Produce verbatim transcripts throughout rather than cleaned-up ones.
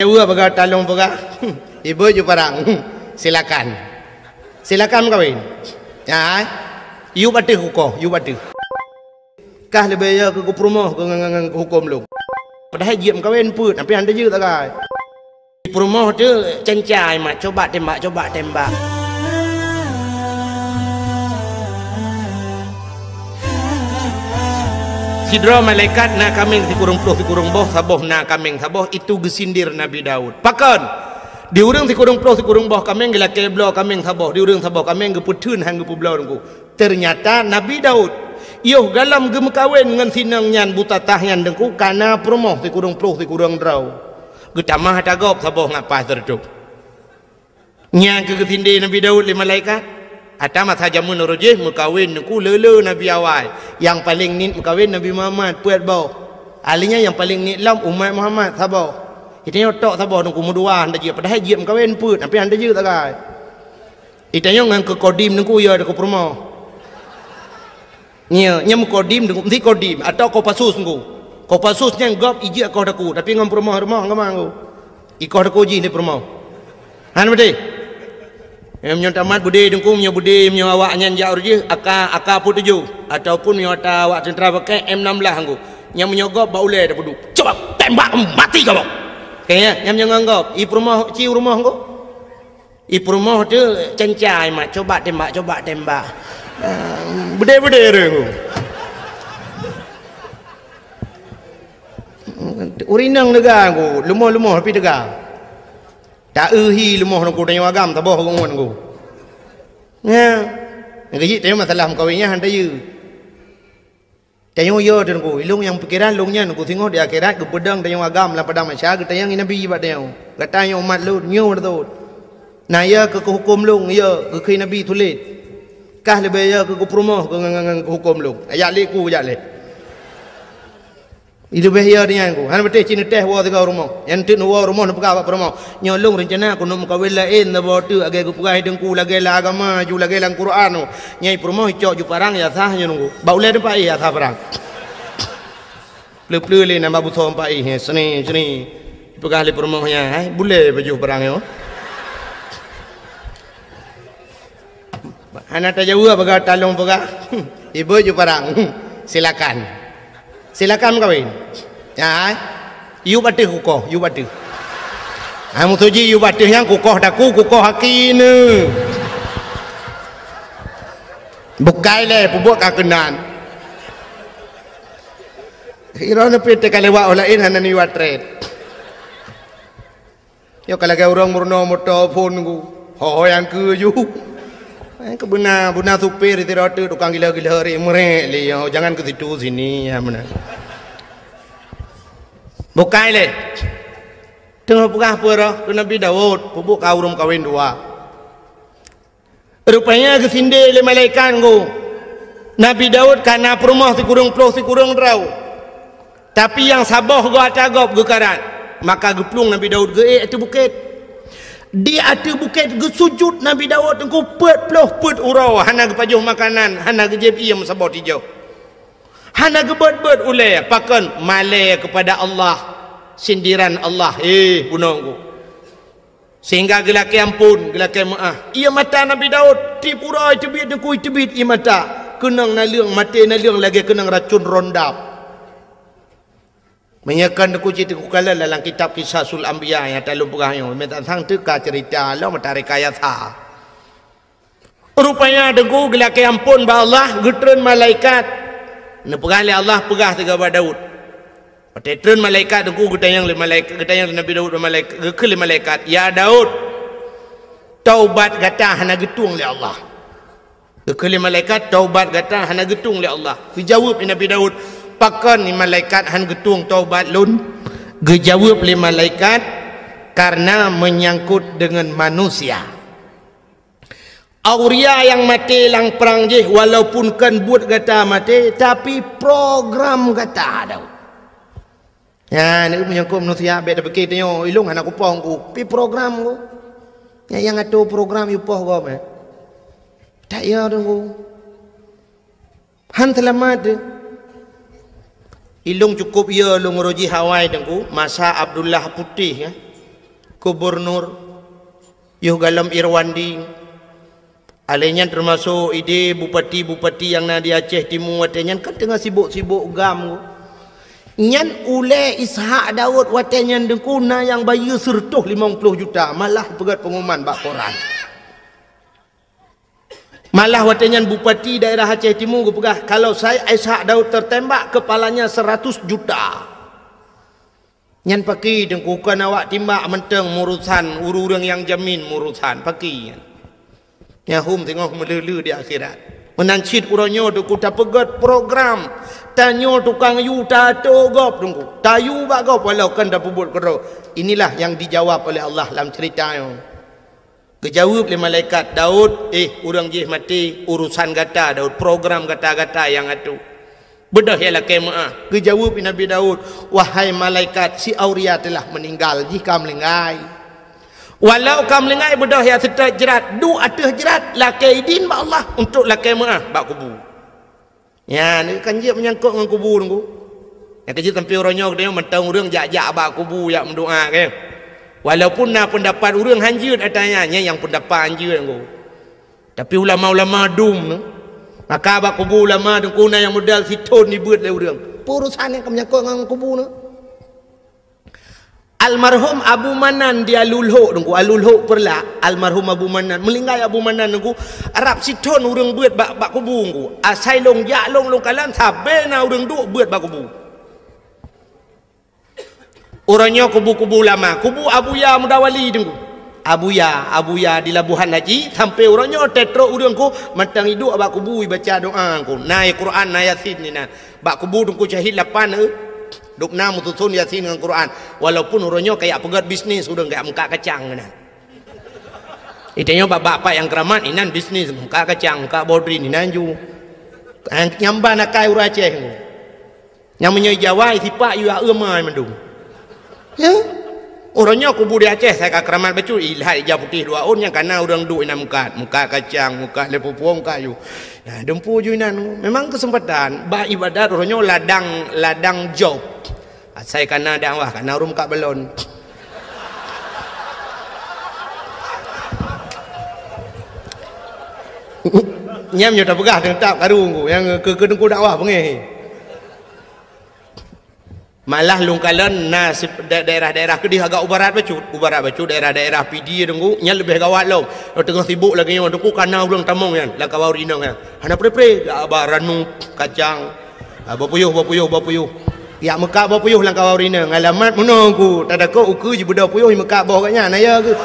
Dua bagah talong bagah. Ibu ju parang. Silakan. Silakan meukawen. Ya. Yub ateueh kukoh, yub ateueh. Kah leubeh ya keu peurumoh keu ngan, ngan, ngan keu huköm lôn. Padahai jeuet meukawen peuet, tapi hana jeuet sagai. Peurumoh tu cencai mat, coba tembak, coba tembak. Sidroe malaikat na kaméng sikureueng ploh sikureueng boh, saboh na kaméng saboh, itu geusindir Nabi Daud. Pakon? Di ureuëng sikureueng ploh sikureueng boh kaméng geulakée bloe kaméng saboh, di ureuëng saboh kaméng geupeutheun han geupeubloe teungku. Teunyata Nabi Daud, yoh galom geumeukawen ngon sinong nyan butatah nyan teungku, kana peurumoh sikureueng ploh sikureueng droe. Geutamah ata gob saboh ngat paih sireutôh. Nyan keuh geusindé Nabi Daud lé malaikat. Ata masa jameun uroe jih meukawen teungku le-le nabi awai. Nyang paleng niet meukawen Nabi Muhammad peuet boh. Ahli nyan nyang paleng niet lom umat Muhammad saboh. Geutanyoe tok saboh teungku meudua hana jeuet, padahai jeuet meukawen peuet, tapi hana jeuet sagai. Geutanyoe ngon keu kodim teungku ya keu peurumoh. Nyo, nyo meukodim, meusti kodim atau Kopassus teungku. Kopassus nyan gob ijeuet koh daku, tapi ngon peurumoh-rumoh ngon ma teungku. Ikoh daku jih di peurumoh. Han beutôi. Em nyoe tamat beudé teungku, nyoe beudé, nyoe awak nyan jak ureuëng jih, aka, aka peuet tujoh. Ataupun nyoe ata awak teuntara pakai M enam belas teungku. Nyan meunyoe gob bak ulée tapeuduek. Coba tembak mati kamu. Kayaknya, nyan meunyoe ngon gob. I peurumoh, ci peurumoh teungku. I peurumoh tu cencai mat, coba tembak, coba tembak. Ah, beudé-beudé ureuëng tu. Ureuëng inong teuga ku, leumoh-leumoh tapi teuga. Ta eu hi leumoh ku tanyoe agam saboh ngon ku. Nya. Nyang keujiek tanyoe masalah meukawen nyan han tayue. Tanyoe yo teungku, ilong nyang pikeran long nyan ku singoh di akhirat geupeudong tanyoe agam lam padang mahsyar geutanyong Nabi bak tanyoe. Gata nyoe umat lôn, nyoe beutôi. Na ya keu huköm long, ya keu nabi tuléh. Kah leubeh ya keu peurumoh keu ngan, ngan, ngan keu huköm long. Ajak lé ku, jak lé. Leubeh ya nyan ku. Hana beutôi cit neuteh woe sigoe rumoh. Nyang teuk neuwoe rumoh neupeugah bak peurumoh. Nyoe lôn reuncana keuneuk meukawen laén saboh teuk lagée geupeugah teungku lagée lam agama ju lagée lam Quran. Nyai peurumoh icok ju parang ya sah nyoe nunggu. Bak ulée teumpat ya sah parang. Pleu-pleu lé nambah busoe empat ih, seni, seni. Peugah lé peurumoh nyan, hai, bulée baju parang nyoe. Hana tajaweueb bagah talong peugah. Ibu ju parang. Silakan. Silakan meukawen. Ya, hai. Yub ateueh kukoh, yub ateueh. Ha, musoji yub ateueh nyang kukoh daku, kukoh aki ne. Bukai lé, peubuet ka keunan. Iro neupit teuka lewat orang lain hana niwat tret. Nyoe ka lagée ureuëng meurunoe moto phon ku. Ho-ho nyang keu ju. Eh, keu beuna, beuna supir di rot tukang gila-gila ri meurek lé nyoe. Jangan ke situ sini ya beuna. Bukai lé. Teungoh peugah peue roh keu Nabi Daud, peubuet ka ureuëng kawen dua. Rupanya geusindé lé malaikat ngô. Nabi Daud ka na peurumoh sikureueng ploh sikureueng droe. Tapi nyang saboh goe atra gob geukarat. Maka geuplueng Nabi Daud geuék ateueh bukét. Di ateueh bukét geusujut Nabi Daud teungku peuet ploh peuet uroe, hana geupajoh makanan, hana geujieb ié meusaboh tijoh. Hana geubeuet-beuet ulée, pakon malée keupada Allah, sindiran Allah, hé bunoe ngô. Sehingga geulakée amphon, geulakée meuáh. Ié mata Nabi Daud, tiep uroe teubiet teungku teubiet ié mata. Keunong naleueng, maté naleueng lagée keunong racun rondap. Meunyoe kon teungku cit teungku kalon dalam kitab Qisasul Anbiya nyang talôn peugah nyoe, meutatang teuka ceurita lom mata rekayasa. Rupanya teungku geulakée amphon bak Allah, geutreun malaikat. Neupeugah lé Allah, peugah sigoe bak Daud. Watée treun malaikat teungku geutanyong lé malaikat, geutanyong lé Nabi Daud bak malaikat, geukheun lé malaikat, "Ya Daud, taubat gata hana geutueng lé Allah." Geukheun lé malaikat, "Taubat gata hana geutueng lé Allah." Geujaweueb lé Nabi Daud, "Pakon ni malaikat han geutueng taubat lôn?" Geujaweueb lé malaikat, "Karena menyangkut dengan manusia." Auria nyang maté lam prang jih, walaupun kon buet gata maté, tapi program gata Daud. Nyan, menyangkut manusia, bék tapike tanyoe, ilong hana kupong ku, pi program ku. Nyang, nyang atur program yupoh gob, eh. Tak ya teungku. Han seulamat teuh. Ilong cukup ya lôn uroe jih awai teungku, masa Abdullah Putih, ya. gubernur, yoh galom Irwandi. Alèh nyan teumasok idéh bupati-bupati nyang na di Aceh Timu watèe nyan kan teungoh sibok-sibok gam. Nyan ulèe Ishak Daud watèe nyan Teungku na nyang bayeue seureutôh limong ploh juta, malah peugèt pengumuman bak koran. Malah watèe nyan bupati daerah Aceh Timu geupeugah, kalau Syekh Ishak Daud tertembak, kepalanya seratus juta. Nyan pakri Teungku, kon awak timbak mantong meurusan, ureueng nyang jamin meurusan, pakri nyan. Nyang hom teungoh meuleu-leu di akhirat. Meunan cit uroe nyoe Teungku tapeugèt program, tanyoe tukang yue tato gob Teungku, tayue bak gob walau kon tapeubuet keudroe. Inilah yang dijawab oleh Allah lam cerita nyoe. Geujaweueb lé malaikat, "Daud, eh, ureueng jih maté, urusan gata Daud, program gata-gata nyang atoe. Beudôh ya lakèe meu'ah." Geujaweueb lé Nabi Daud, "Wahai malaikat, si Auria telah meninggal, jih ka meulinggai. Walau ka meulinggai, beudôh ya seutôt jrat, duek ateueh jrat, lakèe idin bak Allah untuk lakèe meu'ah bak kubu." Nyan kan jeuet meunyangkot ngon kubu Teungku. Nyang keujeuet sampoe uroe nyoe geutanyoe mantong ureueng jak-jak bak kubu jak meudoa, kan? Walaupun na peundapat ureueng hanjeuet ata nyan, nyan nyang peundapat hanjeuet Teungku. Tapi ulama-ulama dum nyoe, maka bak kubu ulama Teungku na nyang modal sithon jibeuet lé ureueng. Peue urusan nyang ka meunyangkot ngon kubu nyoe? Almarhum Abu Manan di Alulhok Teungku, Alulhok Peureulak, almarhum Abu Manan, meulinggai Abu Manan Teungku, rab sithon ureueng beuet bak, bak kubu Teungku. Asai lôn jak lôn, lôn kalon, sabé na ureueng duek beuet bak kubu. Uroe nyoe kubu-kubu lama, kubu Abuya Mudawali Teungku. Abuya, Abuya di Labuhan Haji, sampoe uroe nyoe teutrok ureueng Teungku, mantong iduek bak kubu ibaca doa Teungku. Na Quran, na Yasin inan. Bak kubu Teungku Syahid lapan, eh. Dum na meususon Yasin ngon Quran. Walaupun uroe nyoe kajak peugèt bisnis ureueng kajak meukat kacang keunan. Itanyoe bak-bak pat nyang keuramat inan bisnis, meukat kacang, meukat bodrin inan ju. Nyang ban akai ureueng Aceh. Nyang meunyoe Jawa sipak yue eumai mandum. Ya. Uroe nyoe kubu di Aceh sai ka keuramat bacut, ilhat ija putéh dua ôn nyang kana ureueng duek inan meukat, meukat kacang, meukat lé pupueng, meukat yue. Nah, dumpu ju inan. Memang keuseumpatan bak ibadat uroe nyoe ladang, ladang job. Asai kana dakwah, kana ureueng meukat balon. Nyan nyoe tapeugah teutap karu Teungku, nyang keu, keu Teungku dakwah beungéh. Malah lôn kalon na si-, da-, daerah-daerah keudéh agak u barat bacut. U barat bacut daerah-daerah Pidie Teungku, nyan leubeh gawat lom. Teungoh sibok lagèe nyoe Teungku, kana ureueng tamong nyan lam kawan ureueng inong nyan. Hana pre-pre, jak ba ranu, kacang. Ah, boh puyôh, boh puyôh, boh puyôh. Jak meukat boh puyôh lam kawan ureueng inong. Alamat meunoe Teungku, tadakot ukeue jibeudôh puyôh jimeukat boh gobnyan, na ya keuh.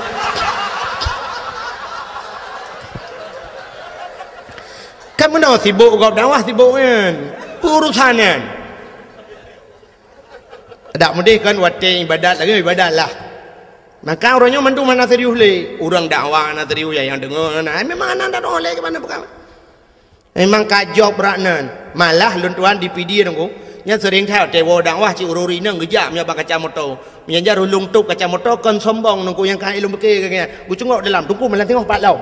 Kan meunoe sibok gob dakwah sibok nyan. Peue urusan nyan. Dak meudeh kan watèe ibadat lagèe ibadat lah. Maka uroe nyoe mandum hana serius lé. Ureueng dakwah hana serius, nyang deungö hana. Ai memang hana dakwah lé keu mana bukan. Memang ka job brat nan. Malah lôn tuan di Pidie Teungku, nyan seuring that watèe woe dakwah cit ureueng inong geujak meunyoe bak kaca moto. Meunyan jar ulôn tôp kaca moto kon sombong Teungku nyang ka ilôn pike keu nyan. Geucungok dalam Teungku malam singoh pat lom.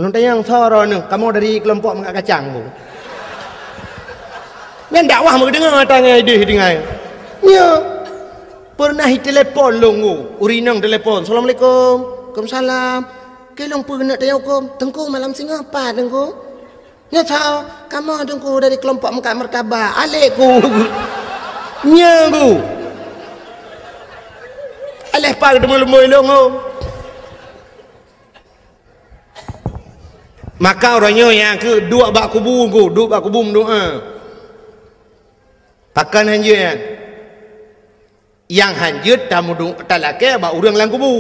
Lôn tanyong soe droeneuh, kamoe dari keulompok meukat kacang bu. Nyan dakwah meudeungoe tangai deh dengai. Nyo. Pernah itelepon lôn ngu, ureueng inong telepon, "Assalamualaikum." "Waalaikumsalam." "Keu lôn peue keuneuk tanyong huköm?" "Teungku malam singoh pat Teungku." "Nyo soe?" "Kamoe Teungku dari keulompok meukat martabak." "Alek ku." Nyo ku. Alek pat teumeu leumboi lôn ngu. Maka uroe nyoe nyang keu duek bak kubu Teungku, duek bak kubu meudoa. Pakon hanjeuet nyan? Nyang hanjeuet tameudu-, talakèe bak ureueng lam kubu.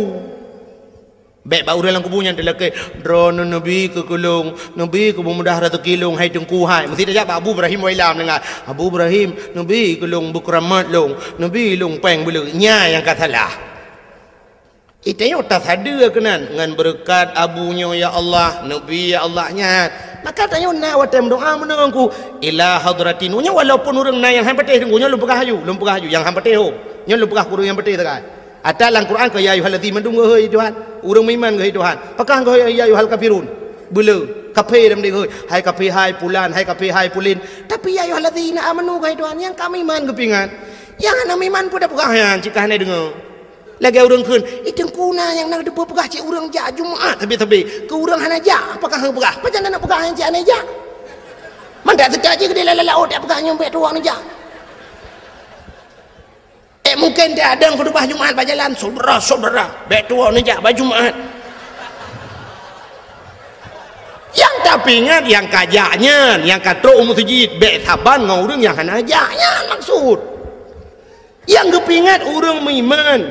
Bèk bak ureueng lam kubu nyan talakèe, "Droeneuh neubi keu keu lôn, neubi keu beumudah raseuki lôn, hai Teungku hai." Meusti tajak bak Abu Ibrahim Wailam deungon, "Abu Ibrahim, neubi keu lôn beukeuramat lôn, neubi lôn péng beuleu." Nyan nyang ka salah. Itanyoe tasadeue keunan ngon beureukat abu nyoe, ya Allah, neubi, ya Allah, nyan. Maka tanyoe na watèe meudoa meunoe Teungku, ila hadratin. Nyoe walaupun ureueng na nyang han patéh Teungku, nyoe lôn peugah aju, lôn peugah aju nyang han patéh ho. Nyoe lôn peugah keu ureueng nyang patéh sagai. Ata lam Quran keu ya ayyuhallazina mandum geuhôi Tuhan, ureueng meuiman geuhôi Tuhan. Pakon geuhôi ya ayyuhal kafirun? Beuleu, kafé lam geuhôi. Hai kafé hai pulan, hai kafé hai pulin. Tapi ya ayyuhallazina amanu geuhôi Tuhan, nyang ka meuiman geupeuingat. Nyang hana meuiman peue tapeugah nyan cit ka hana deungoe. Lagèe ureueng kheun, "Ih, Teungku na nyang na teupeue peugah cit ureueng jak Jumat sabe-sabe. Keu ureueng hana jak, apakah hana peugah? Pajan na peugah nyan cit hana jak?" Mandak seutôt jih keudéh lam laôt, jak peugah nyoe bèk tuwoe neujak. Eh, mungken tadong khutubah Jumat bak jalan, "Syedara-syedara, bèk tuwoe neujak bak Jumat." Nyang tapeuingat nyang ka jak nyan, nyang ka trok u meuseujid, bèk saban ngon ureueng nyang hana jak nyan maksud. Nyang geupeuingat ureueng meuiman.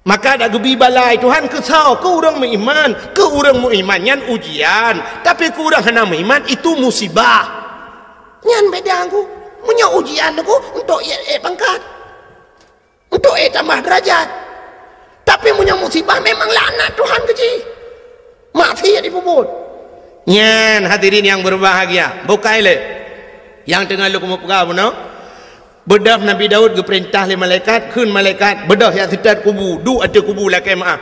Maka dak geubi balai Tuhan keu soe? Keu ureueng meuiman. Keu ureueng meuiman nyan ujian, tapi keu ureueng hana meuiman itu musibah. Nyan beda, Teungku. Meunyoe ujian, Teungku, untuk ék, ék pangkat, untuk ék tamah derajat. Tapi meunyoe musibah, memang laknat Tuhan keu jih. Maksiat jipeubuet. Nyan, hadirin yang berbahagia, bukai lé nyang teungoh lôn keumeung peugah bunoe. Beudôh Nabi Daud geupeurintah lé malaikat, kheun malaikat, "Beudôh jak seutôt kubu, duek ateueh kubu lakèe meu'ah."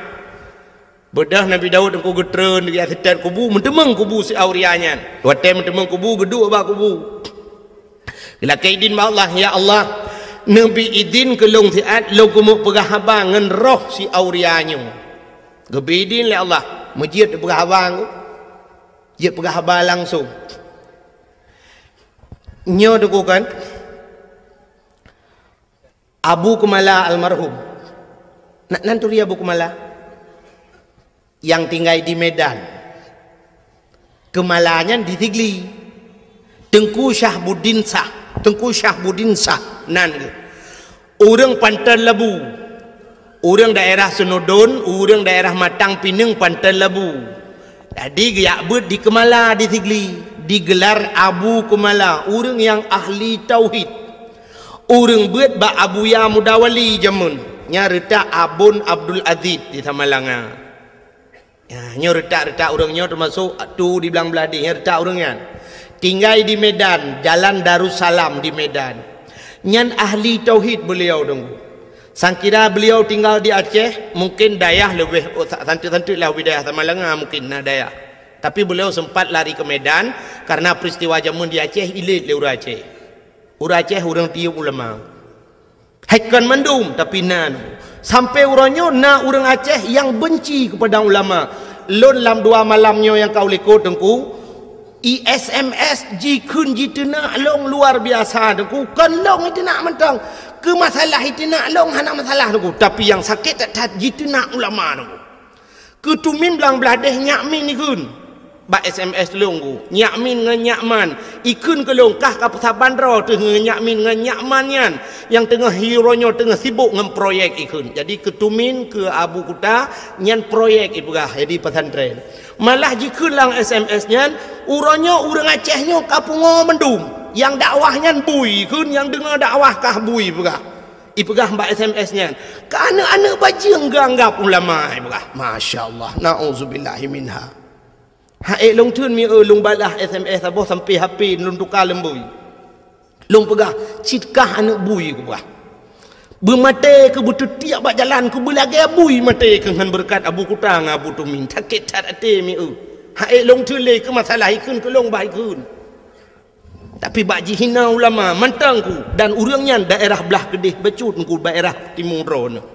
Beudôh Nabi Daud Teungku geutreun jak seutôt kubu, meuteumeung kubu si Auria nyan. Watèe meuteumeung kubu, geuduek bak kubu. Geulakèe idin bak Allah, "Ya Allah, neubi idin keu lôn siat lôn keumeung peugah haba ngon roh si Auria nyoe." Geubi idin lé Allah, meujeuet peugah haba, jeuet peugah haba langsông. Nyoe Teungku kan, Abu Keumala almarhum. Na, nan turi Abu Keumala? Nyang tinggai di Medan. Keumala nyan di Sigli. Teungku Syahbuddin Syah. Teungku Syahbuddin Syah nan geuh. Ureueng Panton Labu. Ureueng daerah Seunudon, ureueng daerah Matang Pineung, Panton Labu. Jadi geujak beuet di Keumala di Sigli, digelar Abu Keumala, ureueng nyang ahli tauhid. Ureueng beuet bak Abuya Mudawali jameun, nyang reutak Abon Abdul Aziz di Samalanga. Ya, nyoe reutak-reutak ureueng nyoe teumasok tu di Blang Blahdeh, nyoe reutak ureueng nyan. Tinggai di Medan, Jalan Darussalam di Medan. Nyan ahli tauhid beliau Teungku. Sangkira beliau tinggal di Aceh, mungkin dayah leubeh, oh, sa-, santeut-santeut lah ubé dayah Samalanga mungkin na dayah. Tapi beliau sempat lari ke Medan karena peristiwa jameun di Aceh ilét lé ureueng Aceh. Ureueng Aceh ureueng tiyeub ulama. Hai kon mandum, tapi na. Sampai uroe nyoe na ureueng Aceh nyang benci kepada ulama. Lôn lam dua malam nyoe nyang ka u likot Teungku, i S M S jikheun jiteunak lôn luar biasa Teungku. Kon lôn jiteunak mantong. Keu masalah jiteunak lôn hana masalah Teungku, tapi nyang sakét that-that jiteunak ulama Teungku. Keu Tumin Blang Blahdeh Nyak Min ikheun. Bak S M S lôn Teungku. Nyak Min ngon Nyak Man. Ikheun keu lôn kah ka peusaban droe teuh ngon Nyak Min ngon Nyak Man nyan. Nyang teungoh hi uroe nyoe teungoh sibok ngon proyek ikheun. Jadi keu Tumin, keu Abu Kuta, nyan proyek ipeugah jadi pesantren. Malah jikheun lam S M S nyan, uroe nyoe ureueng Aceh nyoe ka pungoe mandum. Nyang dakwah nyan bui ikheun, nyang deungoe dakwah kah bui peugah. Ipeugah bak S M S nyan, keu aneuk-aneuk bajeueng geuanggab ulama, ipeugah. Masya Allah, na'udzubillahi minha. Hai lôn theun mi eu lôn balah S M S saboh sampai H P lôn tuka leumbôi. Lôn peugah, cit kah aneuk bui kupeugah. Beumaté keu beuteutiek bak jalan keu beulagèe bui maté keu ngon beureukat Abu Kuta ngon Abu Tumin. Sakét that até mi eu. Hai lôn theun lé keu masalah ikheun keu lôn bah ikheun. Tapi bak jihina ulama mantong Teungku, dan ureueng nyan daerah blah keudeh bacut Teungku, daerah timu droeneuh.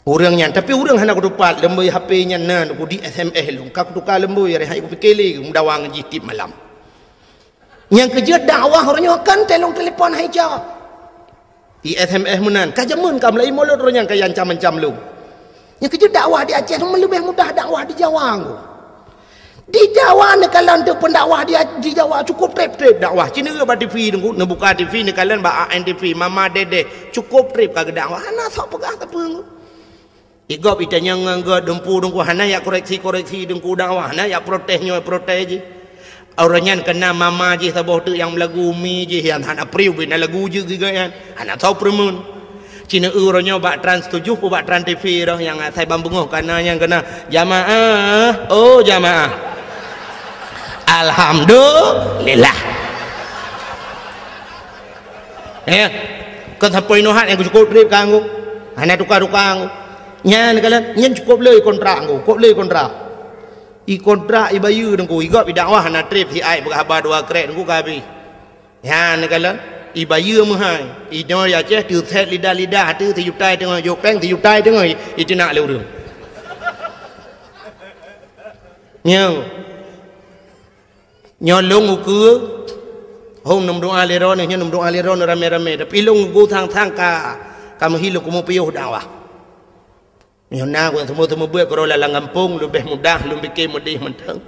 Ureueng nyan, tapi ureueng hana kutupat, leumbôi H P nyan na Teungku di S M S lôn, ka kutuka leumbôi, aré hai kupike lé meudawa ngon jih tiep malam. Nyang keujeuet dakwah uroe nyoe kan teuh lôn telepon hai jak. I S M S meunan, ka jameun ka meulaie mulod uroe nyan ka iancam-ancam lôn. Nyang keujeuet dakwah di Aceh leubeh mudah dakwah di Jawa Teungku. Di Jawa neukalon teuk pendakwah di, di Jawa cukup trép-trép dakwah. Ci neureuek bak T V Teungku, neubuka T V neukalon bak A N T V, Mama Dedeh, cukup trép ka geudakwah. Hana sok peugah sapeue Teungku. Igob itanyong ngon geuh dumpu Teungku, hana jak koreksi-koreksi Teungku dakwah, hana jak protes nyoe protes jih. Uroe nyan keunan mama jih saboh teuk nyang meulagu, mi jih nyang hana priu bina lagu jeuet geuh nyan. Hana tho peureumeun. Ci neureuek uroe nyoe bak Trans tujoh peuh bak Trans T V roh nyang asai ban beungoh kana nyang keunan, "Jamaah, oh jamaah. Alhamdulillah." Eh, kon sampoe inoe hat nyang cukup trép ka Teungku. Hana tuka-tuka Teungku. Nyan kalon, nyan cukup le kontrak Teungku, cukup le kontrak. I kontrak, i bayeue Teungku, igob i dakwah hana trép, si ai peugah haba dua krek Teungku ka habéh. Nyan neukalon, ibayeue meuhai. Inoe di Aceh teusét lidah-lidah, ateueh sijuta teungoh jok péng, sijuta teungoh iteunak lé ureuëng. Nyoe. Nyoe lôn ukeue, hom neumeudoá lé droeneuh, nyoe neumeudoá lé droeneuh ramé-ramé. Tapi lôn ukeue sang-sang ka, ka meuhi lôn keumeupiyôh dakwah. Nyoe na ku nyang seumeubeuet keudroe lam gampông, leubeh mudah lôn pike meudeh mantong.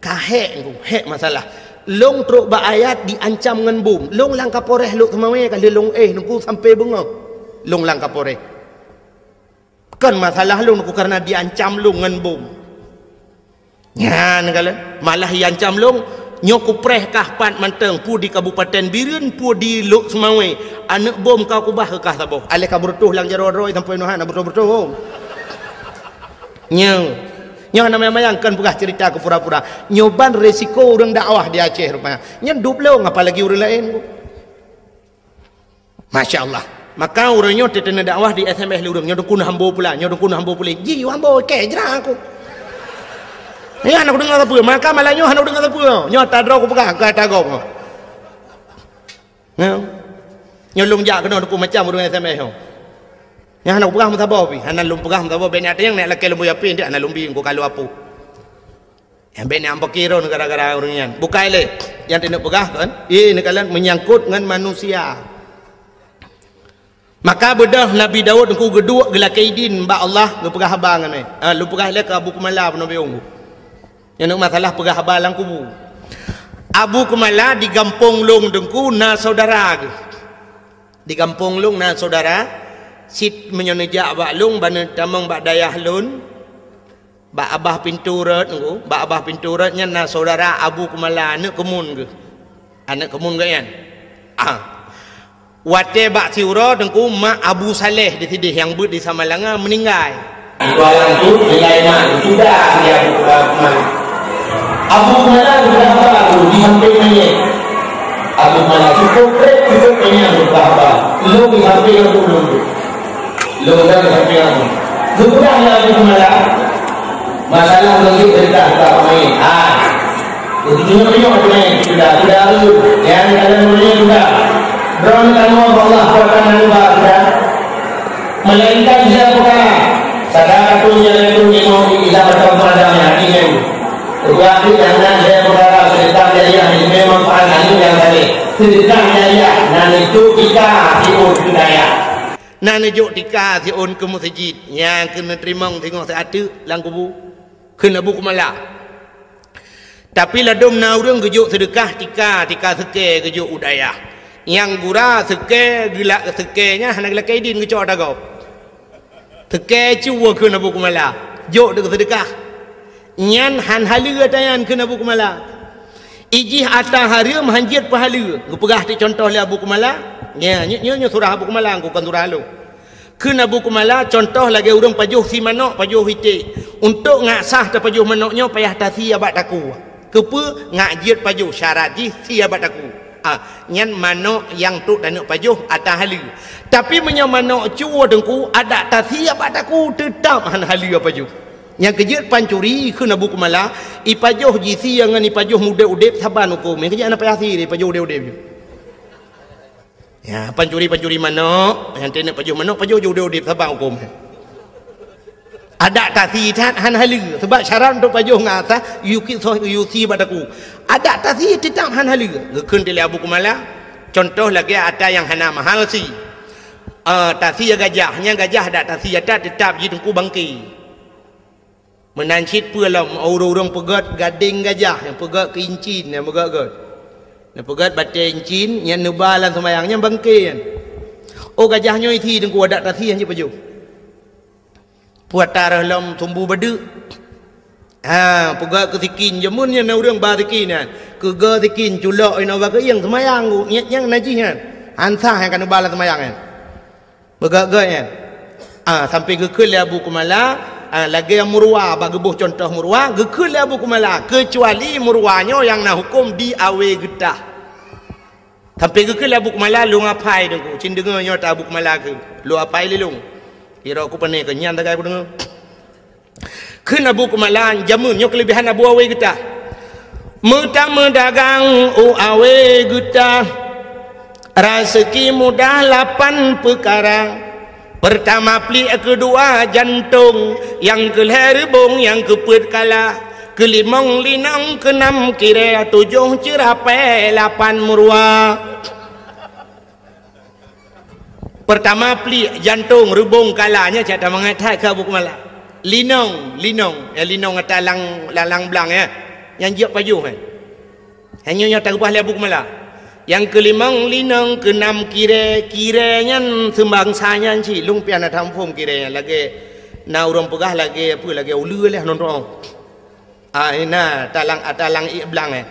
Ka hék ku, hék masalah. Lôn trok bak ayat diancam ngon bom. Lôn lam Kapolres Lhokseumawe ka lheueh lôn éh, nungku sampoe beungoh. Lôn lam Kapolres. Kon masalah lôn, nungku, kareuna diancam lôn ngon bom. Nyan kalon, malah iancam lôn, nyoe kupreh kah pat mantong, peue di Kabupaten Bireuen, peue di Lhokseumawe, aneuëk bom ka kubah keu kah saboh. Aléh ka beureutoh lam jaroe droe sampoe nyoe hana beureutoh-beureutoh. Nyoe, nyoe hana mayang-mayang, kon peugah ceurita keu pura-pura. Nyoe ban resiko ureuëng dakwah di Aceh rupanya. Nyan dup lôn, apalagi ureuëng laén. Masya Allah. Maka uroe nyoe teuteuna dakwah di S M S lé ureuëng, nyoe dukun hambo pula, nyoe dukun hambo pula. Ji hambo ke jra aku. Nyoe hana kudeungoe sapeue, maka malam nyoe hana kudeungoe sapeue. Nyoe tadroe kupeugah, ka tagong. Nyoe. Nyoe lôn jak keunoe dukun macam ureuëng S M S nyoe. Nyoe hana kupeugah meusaboh pi, hana lôn peugah meusaboh, bèk nyan nyang nèk lakée lôn buya pi, hana lôn bi, ku kalu apu. Nyang bèk nyang peuki ron gara-gara ureuëng nyan. Bukai lé. Nyang teuneuk peugah kan? Eh, neukalon menyangkut ngon manusia. Maka beudôh Nabi Daud nungku geuduek geulakée idin bak Allah geupeugah haba ngon nyan. Ha, lôn peugah lé keu Abu Kumala peunoh biong. Nyang masalah peugah haba lam kubu. Abu Kumala di gampông lôn teungku na saudara geuh. Di gampông lôn na saudara, cit meunyoe neujak bak lôn, ban neutamong bak dayah lôn, bak abah pintoe rot nungku, bak abah pintoe rot nyan na saudara Abu Kumala, aneuëk keumun geuh. Aneuëk keumun geuh nyan. Ah. Watée bak siuroe teungku mak Abu Saleh di sideh nyang beuet di Samalanga meuninggai. Di dalam tu, nilai mak sudah dia buka rumah. Abu Kumala sudah apa tu di samping mayat. Abu Kumala cukup trek, cukup kenyang sudah apa. Lôn di samping aku dulu. Lôn di samping aku. Sudah ya Abu Kumala. Masalah lagi cerita tak main. Ah. Untuk tunjuk-tunjuk tu main. Sudah, sudah tu. Yang dalam dunia sudah. Drone kamu Allah kuatkan anu bah sudah. Melainkan dia perkara. Sadaqatun jariyatul ilmu ila batang padang hati nyan. Buah hati dan dia perkara sedekah jariah yang memang faal anu yang saleh. Sedekah jariah nan itu tika siun keu dayah. Nan neujok tika siun keu meuseujid nyang keuneuk teurimong singoh siateuk lam kubu. Kheun Abu Kumala. Tapi ladôm na ureuëng geujok seudeukah tika, tika seukée geujok u dayah. Nyang gura seukée geulak seukée nyan hana geulakée idin geucok ata gob. Seukée cue kheun Abu Kumala, jok deuk seudeukah. Nyan han haleue ata nyan kheun Abu Kumala. Ijih ata hareuem han jeuet peuhaleue. Geupeugah ti contoh lé Abu Kumala. Nya, nyoe, nyoe, nyoe surah Abu Kumala, kon surah lôn. Kheun Abu Kumala, contoh lagée ureuëng pajoh sie manök, pajoh iték. Untuk ngak sah tapajoh manök nyoe payah tasie bak takue. Keupeue ngak jeuet pajoh, syarat jih sie bak takue. Ah, nyan manök nyang trok taneuk pajoh ata haleue. Tapi meunyoe manök cue teungku, adak tasie bak takue teutab han haleue pajoh. Nyang keujeuet pancuri kheun Abu Kumala, ipajoh jisie ngon ipajoh udeb-udeb saban huköm. Nyang keujeuet hana payah sie, ipajoh udeb-udeb. Ya, pancuri-pancuri manök, nyang teuneuk pajoh manök, pajoh jeuet udeb-udeb saban huköm. Adak tasie that han haleue, sebab syarat untuk pajoh ngon ata, yuki soh yusi bak takue. Adak tasie teutab han haleue. Geukheun lé Abu Kumala, contoh lagée ata nyang hana mahal sie. Ah, tasie gajah, nyang gajah adak tasie ata teutab jiteungku bangke. Meunan cit peue lom ureuëng-ureuëng peugét gadeng gajah, nyang peugét keu incin, nyang peugét-gét. Nyang peugét batée incin, nyang neuba lam seumayang, nyang bangke nyan. Oh gajah nyoe isi teungku adak tasie han jeuet pajoh. Puata roh lom sumbu badeuk. Ha, peugét keu sikin, jameun nyan na ureuëng ba sikin nyan. Keuga sikin, culok inoe bak keuieng seumayang, nyan, nyan najih nyan. Han sah nyang ka neuba lam seumayang nyan. Beugét-gét nyan. Ah, sampai geukheun lé Abu Kumala, ah, lagée meuruwa, bak geuboh contoh meuruwa, geukheun lé Abu Kumala, keucuali meuruwa nyoe nyang na huköm di awe geutah. Sampai geukheun lé Abu Kumala, lôn apai deungku, cit deungoe nyoe ta Abu Kumala kheun, lôn apai lé lôn. Kira ku pane keu nyan tagai ku deungoe. Kheun Abu Kumala, jameun nyoe keulebihan Abu Awe geutah. Meutameudagang u Awe geutah. Raseuki mudah lapan peukara. Peurtama pliek, keudua jantong, nyang keulhèe reubong, nyang keupeuet kala, keulimong linong, keunam kirèe, tujoh ceurapèe, lapan meuruwa. Peurtama pliek, jantong, reubong kala, nyan cit tamangat that keu Abu Keumala. Linong, linong, ya, linong ata lang, lang, lang blang, ya. Nyang jeuet pajoh, ya. Hanya nyoe takeubah lé Abu Keumala. Nyang keulimong linong, keunam kirèe, kirèe nyan seubangsa nyan cit, lôn pih hana taphom kirèe nyan, lagèe na ureueng peugah lagèe apa, lagèe uleue lé nonton. Ah, ina, talang, talang ié blang, eh.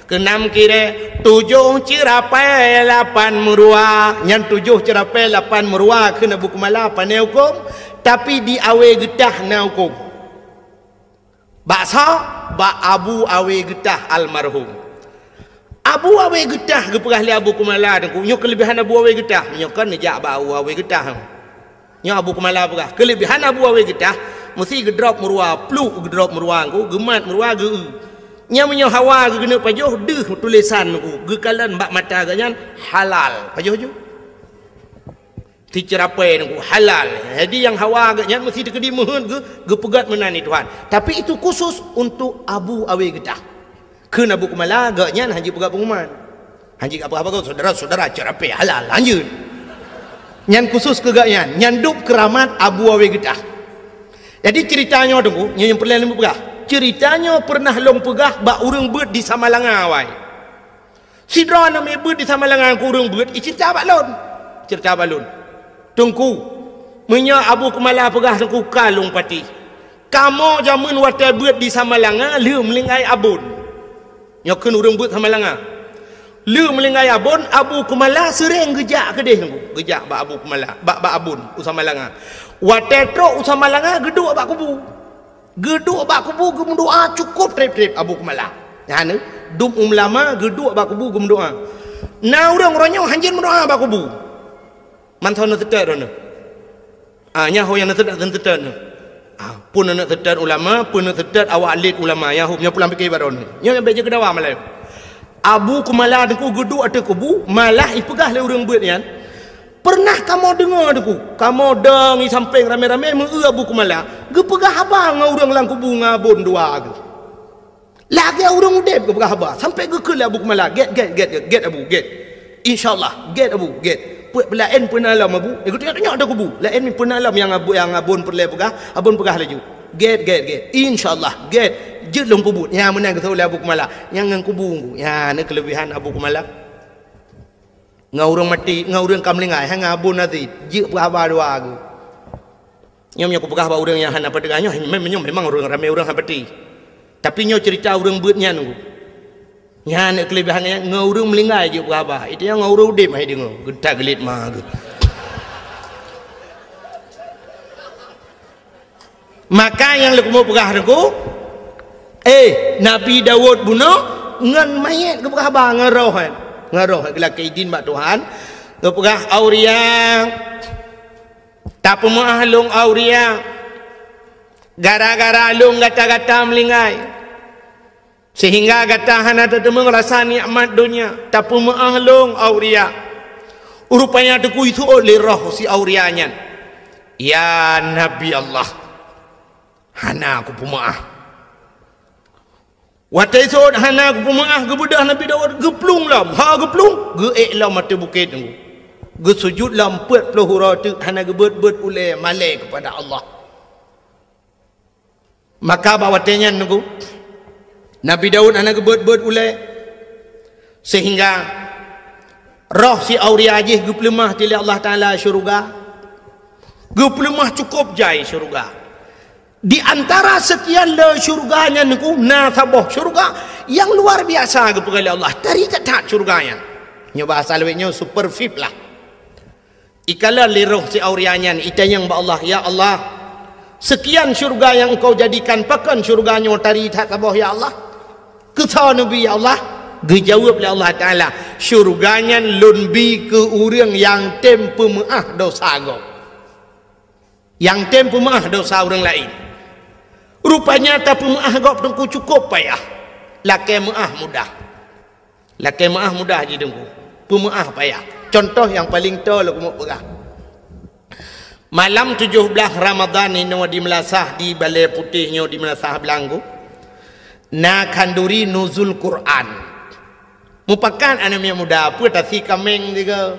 Keunam kirèe, tujoh ceurapèe, lapan meuruwa. Nyan tujoh ceurapèe, lapan meuruwa kheun Abu Keumala, pane hukôm, tapi di Awe Geutah na hukôm. Bak soe? Bak Abu Awe Geutah almarhum. Abu Awe Geutah geupeugah lé Abu Keumala Teungku, nyoe keuleubehan Abu Awe Geutah. Meunyoe kon neujak bak Abu Awe Geutah. Nyoe Abu Keumala peugah, keuleubehan Abu Awe Geutah, meusti geudrop meuruwa, pluek geudrop meuruwa Teungku, geumat meuruwa geu-eu. Nyan meunyoe hawa geukeuneuk pajoh, deuh tulésan Teungku, geukalon bak mata geuh nyan halal. Pajoh ju. Siceurapèe Teungku, halal. Jadi nyang hawa geuh nyan meusti teukeudi meuheuet geu-, geupeugöt meunan di Tuhan. Tapi itu khusus untuk Abu Awe Geutah. Kheun Abu Keumala, geuh nyan hana jipeugah pengumuman. Hana jipeugah apa-apa, "Saudara-saudara, ceurapèe halal, lanjut." Nyan khusus keu geuh nyan, nyan dub keuramat Abu Awe Geutah. Jadi ceurita nyoe Teungku, nyoe nyang peureulèe lôn peugah. Ceurita nyoe pernah lôn peugah bak ureueng beuet di Samalanga awai. Sidroe aneuk miet beuet di Samalanga keu ureueng beuet, iceurita bak lôn. Ceurita bak lôn. Teungku, meunyoe Abu Keumala peugah Teungku ka lôn patéh. Kamoe jameun watèe beuet di Samalanga lheueh meulinggai abon. Nyoe kheun ureueng beuet Samalanga. Lheueh meulinggai abon, Abu Keumala seuréng geujak keudeh Teungku. Geujak bak Abu Keumala, bak, bak abon u Samalanga. Watèe trok u Samalanga, geuduek bak kubu. Geuduek bak kubu geumeudoa cukôp trép-trép Abu Keumala. Nyan, dum ulama geuduek bak kubu geumeudoa. Na ureueng uroe nyoe hanjeuet meudoa bak kubu. Mantong neuseutôt droeneuh. Ah, nyan ho nyang neuseutôt, neuseutôt nyoe. Ah, peue neuseutôt ulama, peue neuseutôt awak lét ulama, nyan ho, nyoe pulang pike bak droeneuh. Nyoe nyang bèk jeuet keu dawa malam. Abu Keumala Teungku geuduek ateueh kubu, malah ipeugah lé ureueng beuet nyan, Peureunah kamoe deungoe Teungku, kamoe dong i sampéng ramé-ramé meu-eu Abu Keumala, geupeugah haba ngon ureueng lam kubu ngon abon dua geuh. Lagèe ureueng udép geupeugah haba, sampoe geukheun lé Abu Keumala, "Gèt, gèt, gèt, gèt, gèt Abu, gèt. Insya Allah, gèt Abu, gèt. Peue laén peue na lom Abu." Geutanyoe-tanyoe di kubu, "Laén peue na lom nyang abu-, nyang abon peureulèe peugah?" Abon peugah laju, "Gèt, gèt, gèt. Insya Allah, gèt. Jeuet lôn peubuet." Nyan meunan geuseuôt lé Abu Keumala. Nyan ngon kubu, nyan na keuleubehan Abu Keumala. Ngon ureueng maté, ngon ureueng ka meuninggai, hai ngon abon até, jeuet peugah haba dua geuh. Nyoe meunyoe kupeugah bak ureueng nyang hana peudeungoe, nyoe mem-, nyoe memang ureueng ramé ureueng hana peuti. Tapi nyoe ceurita ureueng beuet nyan Teungku. Nyan keuleubehan nyan, ngon ureueng meuninggai jeuet peugah haba. Itu nyang ngon ureueng udép hai deungoe, geutak geulit ma geuh. Maka nyang lôn keumeung peugah Teungku, eh, Nabi Daud bunoe ngon manyét geupeugah haba ngon roh, eh. Ngon roh, eh, geulakèe idin bak Tuhan. Geupeugah, "Auria, tapeumeu'ah lôn, Auria. Gara-gara lôn gata-gata meuninggai. Seuhingga gata hana tateumeung rasa nikmat donya, tapeumeu'ah lôn, Auria." Rupanya Teungku iseuôt lé roh si Auria nyan, "Ya Nabi Allah, hana kupeumeu'ah." Watèe iseuôt hana kupeumeu'ah, geubeudôh Nabi Daud, geuplueng lom. Ha geuplueng, geuék lom ateueh bukét Teungku. Geusujut lom peuet ploh uroe teuk, hana geubeuet-beuet ulèe malèe keupada Allah. Maka bak watèe nyan Teungku, Nabi Daud hana geubeuet-beuet ulèe, seuhingga roh si Auria jih geupeuleumah lé Allah Taala syeuruga. Geupeuleumah cukôp jai syeuruga. Di antara seukian le syeuruga nyan Teungku, na saboh syeuruga nyang luar biasa geupeugah lé Allah. Tari that-that syeuruga nyan. Nyoe bahasa lawét nyoe super V I P lah. Ikalon lé roh si Auria nyan, itanyong bak Allah, "Ya Allah, seukian syeuruga nyang Engkau jadikan, pakon syeuruga nyoe tari that saboh, ya Allah?" "Keu soe Neubi, ya Allah?" Geujaweueb lé Allah Taala, "Syeuruga nyan Lôn bi keu ureueng nyang tem peumeu'ah dosa gob." Nyang tem peumeu'ah dosa ureueng laén. Rupanya tapeumeu'ah gob Teungku cukôp payah. Lakèe meu'ah mudah. Lakèe meu'ah mudah jih Teungku. Peumeu'ah payah. Contoh nyang paleng toe lôn keumeung peugah. Malam tujoh blaih Ramadhan inoe di meulasah, di Balai Putéh nyoe di meulasah Beulanggu, na khanduri nuzul Quran. Mupakat aneuk miet muda, peue tasi kaméng sigoe.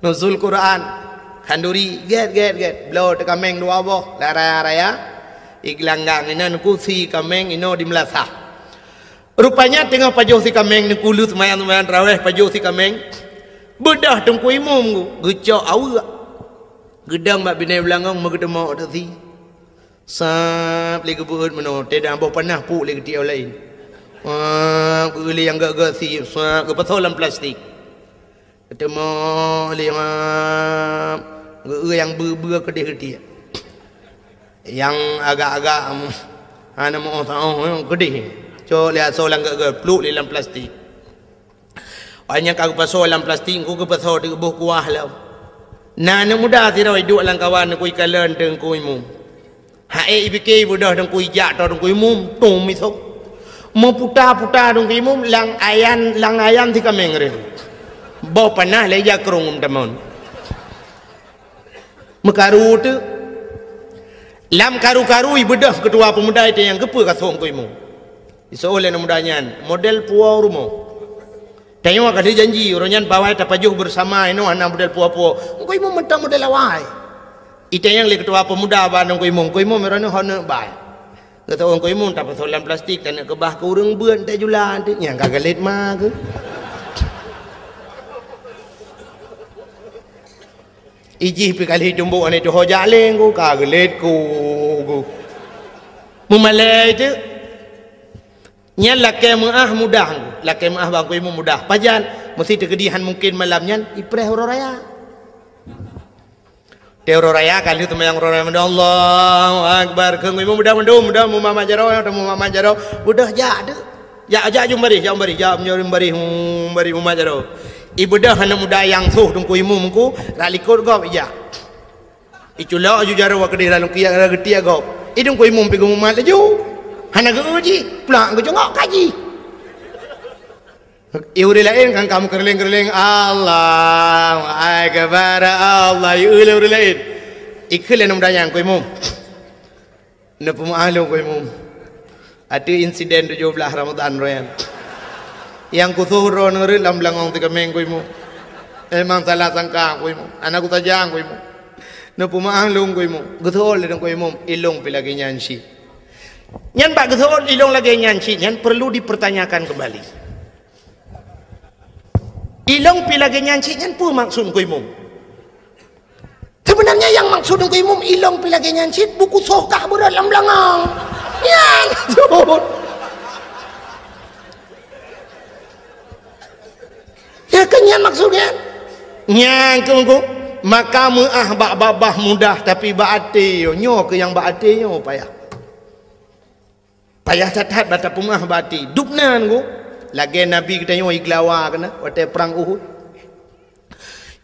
Nuzul Quran. Khanduri, gét, gét, gét. Bloe teukaméng dua boh, lam raya-raya. Igelanggang inan kusi kaméng inoe di meulasah. Rupanya teungoh pajoh si kaméng, neukulu seumayang-seumayang tarawih, pajoh si kaméng. Beudôh teungku imum geucok aweuek. Geudong bak binéh beulangong meugeuteumok teuk si. Sab lé geubeuet meunoe, teudah boh panah puk lé geutiek laén. Sab geueu lé nyang gét-gét si, sab geupasoe lam plastik. Geuteumok lé ngab, geueu nyang beu-beu keudeh geutiek. Nyang agak-agak, em, hana meu-oh taoh, em, keudeh. Cok lé asoe lam gét-gét, pluek lé lam plastik. Óh nyang ka geupasoe lam plastik, engku geupasoe di boh kuah lom. Na aneuk muda sidroe iduek lam kawan, neukui kalon teungku imum. Hai, ipike ibeudôh teungku ijak toe teungku imum, tom isoe. Meuputa-puta teungku imum, lam ayan, lam ayan si kaméng reuh. Boh panah lé ija krong meutamon. Meukaru teuk. Lam karu-karu ibeudôh keutua peumuda itanyong, "Keupeue ka soe teungku imum?" Isoe lé aneuk muda nyan, "Model puwoe rumoh." Tanyoe ka janji, uroe nyan bawai tapajoh beusama inoe hana model puwoe-puwoe. Teungku imum mantong model awai. Itanyong lé keutua peumuda bak teungku imum, "Teungku imum, uroe nyoe hana bai?" Geutanyoe teungku imum tapasoe lam plastik, taneuk keubah keu ureueng beuet, teuh jula, teuh nyang ka geulet ma keuh. Ijih pih kali tumbok aneuk tuho jak lé, ka geulet ku. Meumalée teuk. Nyan lakée meu'ah mudah, lakée meu'ah bak teungku imum mudah. Pajan? Meusti teukeudi han mungken malam nyan ipreh uroe raya. Teuh uroe raya ka lheueh seumayang uroe raya, Allahu Akbar. Keu teungku imum mudah mandum, mudah mumat-mat jaroe, mumat-mat jaroe. Beudôh jak teuk. Jak, jak jeuem baréh, jak jeuem baréh, jak jeuem baréh, hmm, baréh mumat jaroe. Ibeudôh aneuk muda nyang soh teungku imum teungku, rot likot gob ijak. Iculok aju jaroe keudeh lam kiak, geutiek gob. I teungku imum pih geumumat laju. Hana geu-eu jih, plak geucungok kaji. I ureueng laén kan ka meukeureuléng-keureuléng, "Allahu Akbar, Allah," i eu lé ureueng laén. Ikheun lé aneuk muda nyan, "Teungku imum, neupeumeu'ah lôn, teungku imum." Ateueh insiden tujoh blaih Ramadhan uroe nyan. Nyang kusoh droeneuh rot lam beulangong si kaméng, teungku imum. Memang salah sangka, teungku imum. Hana kusaja, teungku imum. Neupeumeu'ah lôn, teungku imum. Geuseuôt lé teungku imum, ilôn pih lagée nyan cit. Nyan bak geuseuôt ilôn lagée nyan cit nyan perlu dipertanyakan kembali. Ilôn pih lagée nyan cit nyan peue maksud teungku imum? Sebenarnya nyang maksud teungku imum ilôn pih lagée nyan cit, buku soh kah beurot lam beulangong. Nyan maksud. Ya kan nyan maksud nyan? Nyan keuh, maka meu'ah bak babah mudah, tapi bak até nyoe, nyoe keuh nyang bak até nyoe payah. Payah that-that bak tapeumeu'ah bak até. Dubna teungku, lagée Nabi geutanyoe igeulawa keunan watée prang Uhud.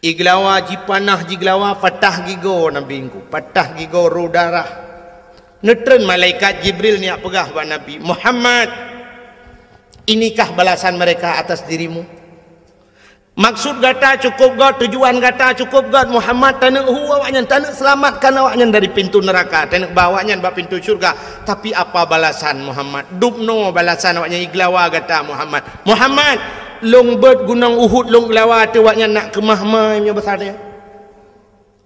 Igeulawa, jipanah jigeulawa, patah gigoe Nabi teungku, patah gigoe, rô darah. Neutreun malaikat Jibril neujak peugah bak Nabi, "Muhammad, inikah balasan mereka atas dirimu? Maksud gata cukup göt, tujuan gata cukup göt, Muhammad, taneuk hu awaknyan, taneuk seulamatkan awaknyan dari pintu neuraka, taneuk ba awaknyan bak pintu syeuruga. Tapi apa balasan, Muhammad? Dubnoe balasan awaknyan igeulawa gata, Muhammad. Muhammad, lôn beuet gunong Uhud lôn geulawa ateueh awaknyan, nak keumah ma meunyoe basa nyan?"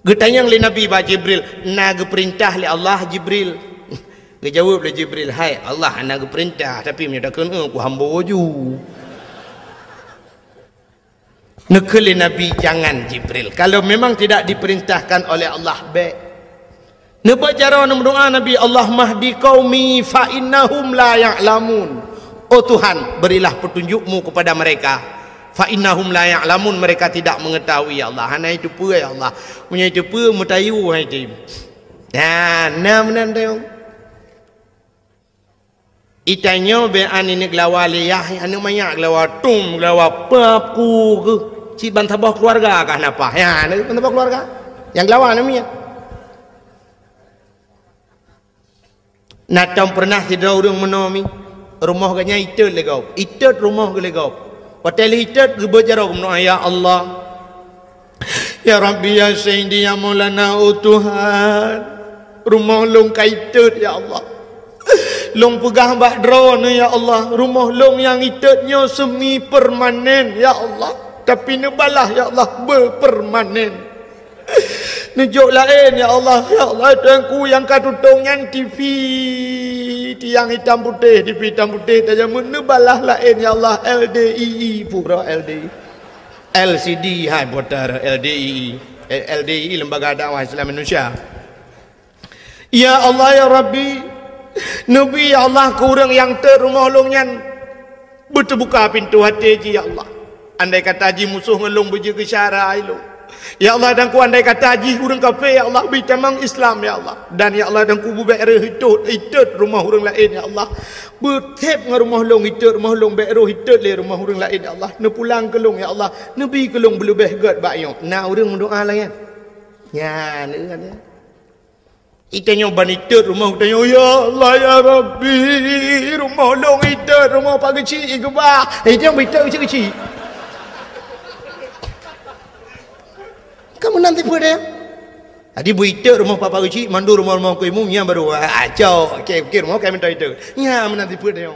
Geutanyong lé Nabi bak Jibril, "Na geupeurintah lé Allah, Jibril?" Geujaweueb lé Jibril, "Hai, Allah hana geupeurintah, tapi meunyoe takheun, eh, kuhambo ju." Neukheun lé Nabi, "Jangan, Jibril. Kalau memang tidak diperintahkan oleh Allah, bék." Neubeuet jaroe neumeudoá Nabi, "Allahumma hdi qaumi fa innahum la ya'lamun." Oh Tuhan, berilah petunjuk-Mu kepada mereka. "Fa innahum la ya'lamun," mereka tidak mengetahui, ya Allah. Hana iteupeue, ya Allah. Meunyoe iteupeue, meutayue hai tem. Nah, na meunan tayong. Itanyoe bèk aneuk geulawa lé yah, aneuk manyak geulawa, tum geulawa, pap ku keuh. Cit ban saboh keuluwarga kah na paih. Ya, ban saboh keuluwarga. Nyang geulawa aneuk miet. Na tom peureunah sidroe ureueng meunoe mi, rumoh geuh nyan itot lé gob. Itot rumoh geuh lé gob. Watée lheueh itot geubeuet jaroe geumeudoá, "Ya Allah, ya Rabbi, ya Sayyidi, ya Maulana, oh Tuhan, rumoh lôn ka itot, ya Allah. Lôn peugah bak droeneuh, ya Allah, rumoh lôn nyang itot nyoe semi permanen, ya Allah. Tapi neubalah, ya Allah, beupermanen." Neujok laén, ya Allah. Ya Allah, Tuhanku, nyang ka tutong nyan T V tiang hitam putéh, T V hitam putéh tajamut, neubalah laén, ya Allah, L D I I, pura L D I. L C D hai putar, L D I I. L D I I, Lembaga Dakwah Islam Indonesia. Ya Allah, ya Rabbi, neubi, ya Allah, keu ureuëng nyang tot rumoh lôn nyan beuteubuka pintoe até jih, ya Allah. Andai kata jih musoh ngon lôn beujeuet keu syara lôn, ya Allah, dan ku andai kata jih ureuëng kafé, ya Allah, beutamong Islam, ya Allah. Dan, ya Allah, dan ku beubék reuh itot, itot rumoh ureuëng laén, ya Allah. Beutheb ngon rumoh lôn itot rumoh lôn, bék rôh itot lé rumoh ureuëng laén, ya Allah. Neupulang keu lôn, ya Allah. Neubi keu lôn beuleubeh gét bak nyoe. Na ureuëng meudoá lagée nyan. Nyan, nyan. Itanyoe ban itot rumoh, itanyoe, "Ya Allah, ya Rabbi, rumoh lôn itot, rumoh Pak Geuchik keubah." Itanyoe ban itot keuchik-keuchik. Kamu nanti peue deh? Jadi beu itot rumoh Pak Geuchik, mandum rumoh-rumoh ku imum, nyan baru, ah, cok, oke, oke, rumoh kami minta itot. Nyan meunan tipe deh.